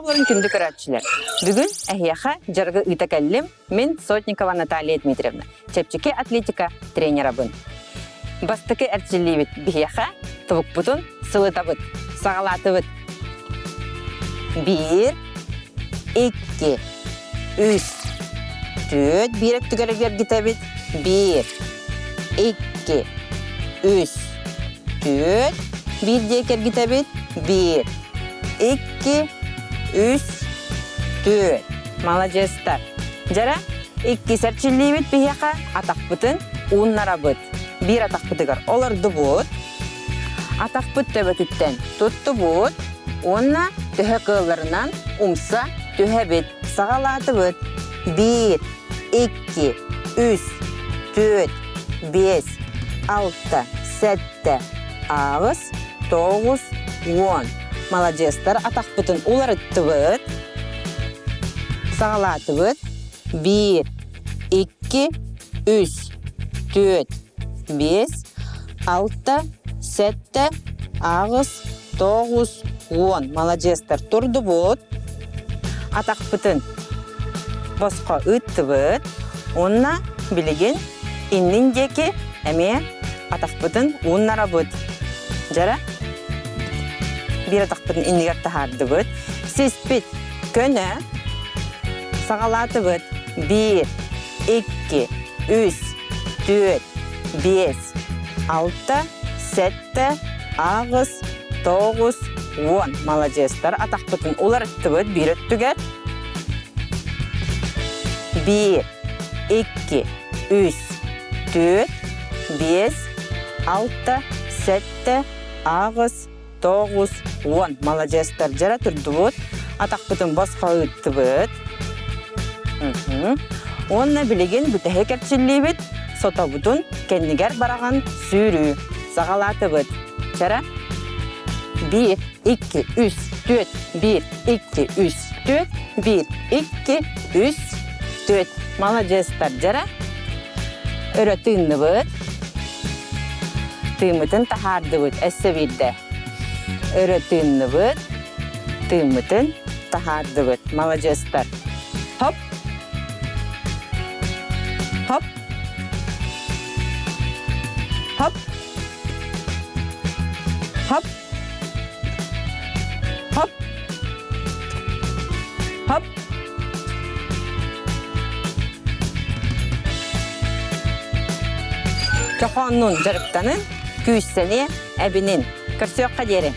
Дорооболорун күндү көрөөччүлэр! Бүгүн эһиэхэ дьарыгы ыыта кэллим. Мин Сотникова Наталья Дмитриевна, чэпчэки атлетика тренерабын. Бастакы эрчиллиибит биһиэхэ тобукпутун сылытабыт, саҕалаатыбыт. Биир, икки, үс, түөрт биир өттүгэр эргитэбит. Биир, икки, үс, түөрт, биир диэки эргитэбит. Биир, икки, үс, түөрт. Маладьыастар. Дьэрэ, иккис эрчиллиибит биһиэхэ атахпытын ууннарабыт. Биир атахпытыгар олордубут, атахпыт төбөтүттэн туттубут уонна төһө кыалларынан умса түһэбит. Саҕалаатыбыт. Биир, икки, үс, түөрт, биэс, алта, сэттэ, аҕыс, тоҕус, уон. Маладьыастар атахпытын уларыттыбыт. Саҕалаатыбыт. Биир, икки, үс, түөрт, биэс, алта, сэттэ, аҕыс, тоҕус, уон. Маладьыастар турдубут. Атахпытын босхо ыыттыбыт уонна билигин иннин диэки эмиэ атахпытын ууннарабыт. Дьэрэ биир атахпытын иннигэр таһаардыбыт. Сиспит көнө саҕалаатыбыт. Биир, икки, үс, түөрт, биэс, алта, сэттэ, аҕыс, тоҕус, уон. Маладьыастар атахпытын уларыттыбыт биир өттүгэр. Биир, икки, үс, түөрт, биэс, алта, сэттэ, аҕыс, тоҕус, уон. Маладьыастар дьара турдубут, атахпытын босхо ыыттыбыт. Уонна билигин бүтэһик эрчиллиибит сотобутун кэннигэр бараҕан сүүрүү. Саҕалаатыбыт. Чара. Биир, икки, үс, түөрт, биир, икки, үс, түөрт, биир, икки, үс, түөрт. Маладьыастар дьара. Өрө тыынныбыт. Тыыммытын таһаардыбыт өссө биирдэ. Өрө тыынныбыт. Тыыммытын таһаардыбыт. Маладьыастар. Хоп. Хоп. Хоп. Хоп. Хоп. Хоп. Чохооннуун дьарыктанын, күүстэниэ, эбинин. Көрсүөххэ диэри.